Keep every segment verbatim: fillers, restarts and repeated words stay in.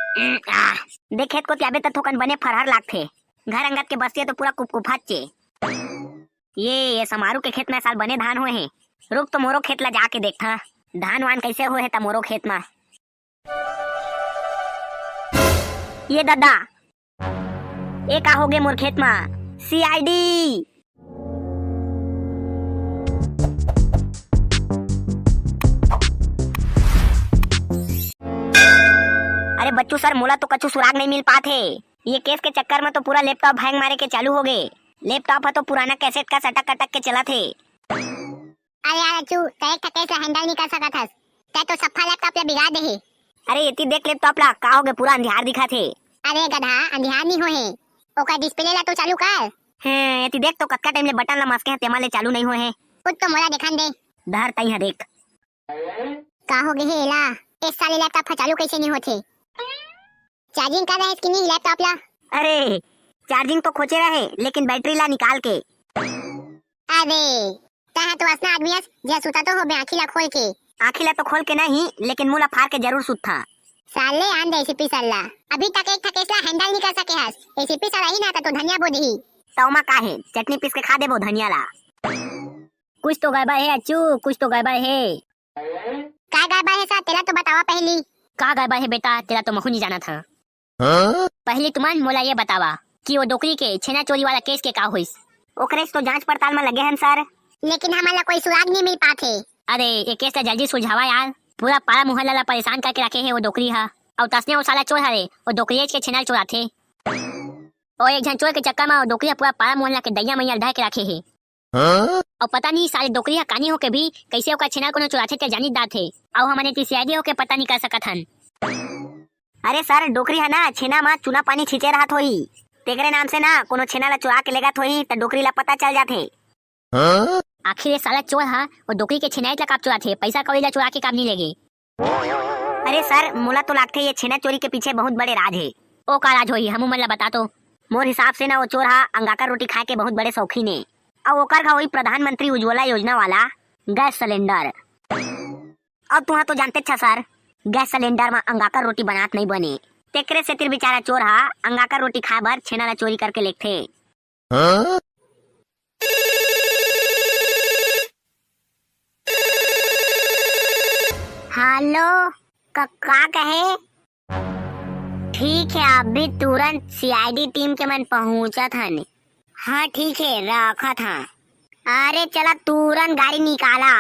उम, आ, देख खेत कोती आबे त थोकन बने फरहर लागथे। घर अंगत के बस्तिया तो पूरा कुपकुपात हे। ये, ये समारू के खेत में साल बने धान होए हे। रुक तो मोरो खेत ला जाके देखथंव, धान वान कइसे होए हे त मोरो खेत में। ये ददा, ए का होगे मोर खेत मा? सीआईडी। अरे बच्चू सर, मोला तो कछु सुराग नहीं मिल पात हे। ये केस के चक्कर में तो पूरा लैपटॉप हैंग मारे के चालू होगे। लैपटॉप ह तो पुराना कैसेट का सटक कटक के चलत हे। अरे यार अच्छू, तैं एक ठा केस ला हैंडल नहीं कर सकत हस, तैं तो सफा लैपटॉप ला बिगाड़ दे हे। अरे एती देख लैपटॉप ला, का होगे, पूरा अंधियार दिखत हे। अरे गधा, अंधियार नहीं होए हे, ओकर डिस्प्ले ला तो चालू कर। हैं, एती देख तो कतका टाइम ले बटन ला मसके हे, तेमा ले चालू नहीं होए हे। खुद तो मोला देखन दे। धर तई ह देख। का होगे हे एला? ए साले लैपटॉप ह चालू कइसे नहीं होथे? चार्जिंग कर रहे कि नहीं लैपटॉप ला? अरे, चार्जिंग तो खोचे रहे, लेकिन बैटरी ला निकाल के। अरे, तैं ह तो असना आदमी हस, जे सुता तो होबे आँखी ला खोल के। आँखी ला तो खोल के नहीं, लेकिन मुंह ला फार के जरूर सुतथंव। साले आन दे एसीपी साला, अभी तक एक ठा केस ला हैंडल नहीं कर सके हस। एसीपी साला ही ना त तो धनिया बो देही। त ओमा का हे, चटनी पीस के खा देबो धनिया ला। कुछ तो गड़बड़ हे अच्छू, कुछ तो गड़बड़ हे। का गड़बड़ हे सर, तेला तो बतावा पहली। का गड़बड़ हे बेटा, तेला तो महू नहीं जानत हंव। हाँ? पहली तुमन मोला ये बतावा कि वो डोकरी के छेना चोरी वाला केस के का होइस? ओकरे से तो जांच पड़ताल में लगे हन सर। लेकिन हमन ला कोई सुराग नहीं मिल पात हे। अरे, ये केस ला जल्दी सुलझावा यार, पूरा पारा मोहल्ला ला परेशान करके रखे हे वो डोकरी हा। अउ तसने वो साला चोर हरे, वो डोकरी के छेना चोराथे। ओ एक झन चोर के चक्कर में वो डोकरी हा पूरा पारा मोहल्ला के दैया मैया ला ढाह के रखे हे। हाँ? अउ पता नहीं साले डोकरी हा कानी होके भी कैसे ओकर छेना कोनो चुराथे ते जानी दात हे। अउ हमन एती सीआईडी होके पता नहीं कर सकत हन। अरे सर, डोकरी हा ना छेना मा चूना पानी छींचे रहत होही, तेकरे नाम से ना कोनो छेना ला चुरा के लेगत होही त डोकरी ला पता चल जाथे। हाँ? आखिर ये साला चोर हा वो डोकरी के छेना ला काप चुराथे, पैसा कौड़ी ला चुरा के काम नहीं लेगे। अरे सर, मोला तो लागथे ये छेना चोरी के पीछे बहुत बड़े राज हे। ओ का राज होही, हमू मन ला बता तो। मोर हिसाब से ना वो चोर हा अंगाकर रोटी खाए के बहुत बड़े शौकीन हे। अउ ओकर घर वही प्रधानमंत्री उज्ज्वला योजना वाला गैस सिलेंडर। अब तुहा तो जानते छा सर, गैस सिलेंडर में अंगाकर रोटी बनात नहीं बने, तेकरे सेतिर बेचारा चोर हा अंगाकर रोटी खाए बर छेना ला चोरी करके लेगथे। हाँ? हेलो, क-, का कहे? ठीक है, अभी तुरंत सीआईडी टीम के मन पहुंचत हन। हाँ ठीक है, रखत हाँ। अरे चला तुरंत गाड़ी निकाला।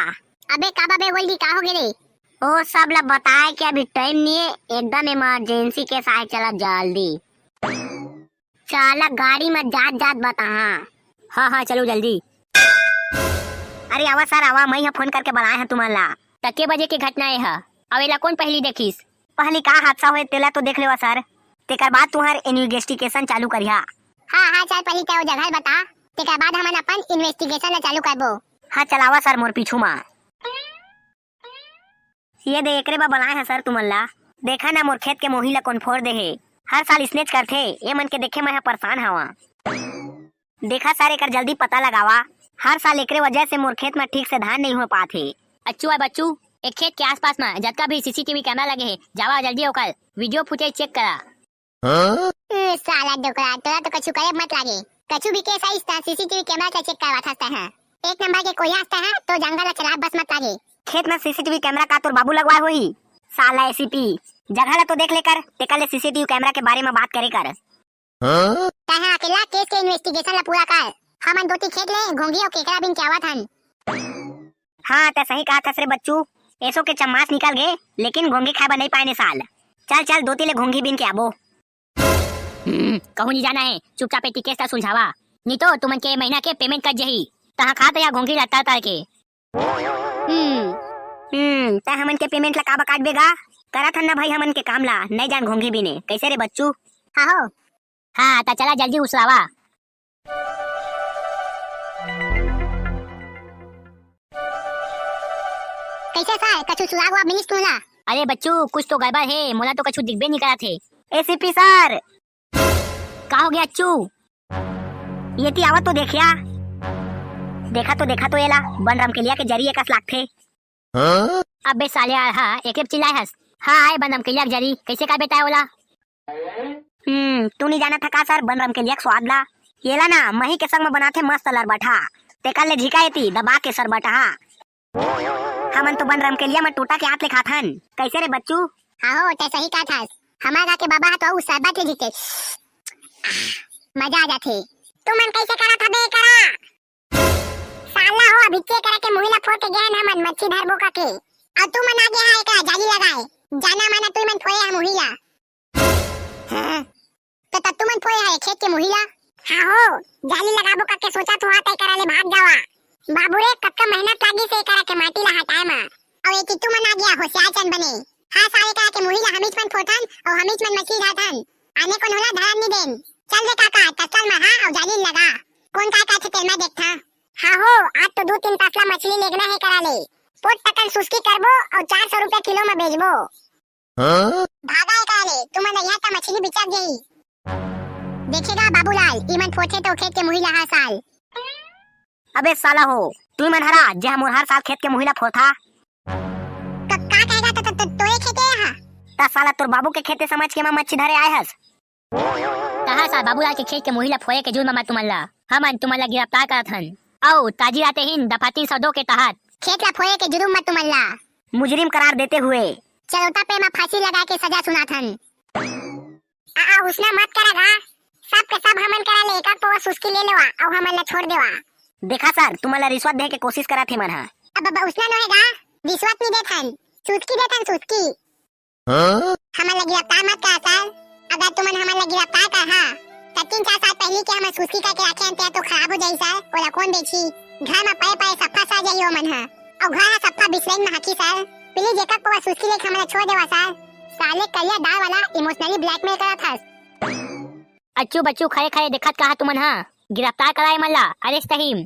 अबे का बे गोल्डी, का हो गे रे? ओ सब ला बताए के अभी टाइम नहीं है, एकदम इमरजेंसी केस आए, चला जल्दी। चालक गाड़ी में जात जात बताहा। हाँ हाँ चलो जल्दी। अरे आवा सर आवा, मैं ह फोन करके बलाए हंव तुमन ला। त के बजे के घटना ए ह? अउ एला कोन पहली देखिस? पहली का हादसा होए तेला तो देख लेवा सर, तेकर बाद तुहर इन्वेस्टिगेशन चालू करिहा। हाँ हाँ चल पहली तैं वो जगह बता, तेकर बाद हमन अपन इन्वेस्टिगेशन ला चालू करबो। हाँ चलावा सर मोर पीछू मा। ये दे, एकरे बर बलाए हंव सर तुमन ला। देखा ना, मोर खेत के मोही ला कोन फोर दे हे। हर साल इसनेच करथे, ए मन के देखे मैं ह परेशान हवं। देखा सर, एकर जल्दी पता लगावा। हर साल एकरे वजह से मोर खेत म ठीक से धान नइ हो पात हे। अच्छू अउ बच्चू, ए खेत के आसपास म जतका भी सीसीटीवी कैमरा लगे हे, जावा जल्दी ओकर वीडियो फुटेज चेक करा। हाँ? ए, साला डोकरा, तोला तो कछु करे मत लागे। कछु भी केस आइस त सीसीटीवी कैमरा ला चेक करवाथस तैं ह। एक नंबर के कोरिया हस तैं ह, तो जंगल ला चलाब बस मत लागे। खेत में सीसीटीवी कैमरा का तोर बाबू लगवाए होही? साला एसीपी, जगह ला तो देख लेकर, तेकर ले सीसीटीवी कैमरा के बारे में बात करे कर। हाँ? तैं ह अकेला केस के इन्वेस्टिगेशन ला पूरा कर। हमन दोती खेत ले घोंघी अउ केकरा बीन के आवत हन। हाँ, तैं सही कहा थस रे बच्चू। एसो के चम्मास निकल गे, लेकिन घोंघी खाए बर नइ पाए ने साल। चल, चल, दोती ले घोंघी बीन के आबो। हम्म, कहूँ नहीं जाना है, चुपचाप एती केस ला सुलझावा। नहीं तो तुमन के महीना के पेमेंट कट जही। तहाँ खात रहा घोंघी ला तर तर के। हम्म, हम्म, तैं हमन के पेमेंट ला काबर काटबे गा? करत हन ना भाई हमन के काम ला, नइ जान घोंघी बीने। कैसे रे बच्चू? हाँ हो। हाँ, त चला जल्दी उसरावा। कैसे सर, कछु सुराग वा मिलिस तुला? अरे बच्चू, कुछ तो गड़बड़ हे, मोला तो कछु दिखबे नहीं करत हे। ACP sir. का हो गया अच्छू? एती आवा तो देखिया। देखा तो, देखा तो एला, बन रमकेलिया के जरी एकस लागथे। हाँ? अबे साले यार, हाँ, एके चिल्लाए हस। हाँ, आए बन रमकेलिया के जरी, कैसे का बेटा ओला? हम्म, तू नहीं जानत ह का सर, बन रमकेलिया के स्वाद ला? येला ना, मही के संग म बनाथे मस्त लरबटहा। तेकर ले झिका एती, दबा के सरबटहा। हमन तो बन रमकेलिया म टूटा के हाथ ले खाथन। कैसे रे बच्चू? हाँ हो, तै सही कहत हस। हमर गा के बाबा ह तो उ सरबत ले झिकथे। मजा आ जाथे। तुमन कैसे करत हबे करा? साला हो, अभी के करा के मुही ला फोर के गेन हमन मच्छी धरबो का के। अउ तुमन आगे हा एकरा जाली लगाए। जाना माना तुमन फोरे हा मुही ला। हाँ? त, त तुमन फोरे हा खेत के मुही ला? हाँ हो, जाली लगाबो का के सोचा तो हा तै करा ले भाग जावा। बाबू रे, कतका मेहनत लागी से करा के माटी ला हटाए मा। अउ ये तुमन आगे हा होशियार चन बने। हाँ सारे करा के मुही ला हमीच मन फोरथन अउ हमीच मन मछली धरथन। आने कोन होला धरन नी देन। चल रे काका, तसल मा हा अउ जाली लगा। कोन का का थे तेल मा देखथा। हाँ हो, आज तो दू तीन तसला मछली लेगना हे करा ले। पोट टकन सुस्की करबो अउ चार सौ रुपया किलो मा बेचबो। हाँ? भागा हे करा ले, तुमन यहाँ त मछली बिचक गई। देखेगा बाबूलाल, इमन फोरथे तो खेत के मुही ला हर साल। अबे साला हो, तुमन हरा, जे हमर हर साल खेत के मुही ला फोरथा। क-, का कहेगा त, त, त, तोरे खेते हा? त साला तोर बाबू के खेते समझ के मा मच्छी धरे आए हस। तहा साल बाबूलाल के खेत के मुही ला फोरे के जुर्म मा तुमन ला, हमन तुमन ला गिरफ्तार करत हन। अउ ताजी राते हिन दफा तीन सौ दो के तहत खेत ला फोरे के जुर्म मा तुमन ला मुजरिम करार देते हुए चरोटा पे मा फांसी लगा के सजा सुनात हन। आ, आ, उसना मत करा गा। सब के सब हमन करा ले एक एक पौवा सुस्की ले लेवा अउ हमन ला छोड़ देवा। देखा सर, तुमन ला रिश्वत दे के कोशिश करत हे मन हा। अब, अब उसना नोहे गा, रिश्वत नहीं देथन, सुस्की देथन, सुस्की। हाँ? हमन ला गिरफ्तार मत करा सर। अगर तुमन हमन ला गिरफ्तार करहा, त तीन चार साल पहली के हमन सुस्की करके राखे हन, तेहा तो खराब हो जाही सर, ओला कोन बेचही? घर मा पड़े पड़े सफा सड़ जाही ओमन हा, अउ घर हा सफा बिसरेन मा हाकी सर। प्लीज एक एक पौवा सुस्की लेके हमन ला छोड़ देवा सर। साले करिया दाढ़ वाला इमोशनली ब्लैकमेल करत हस। अच्छू बच्चू खड़े खड़े देखत का हा तुमन हा, गिरफ्तार करा एमन ला, अरेस्ट तहीम।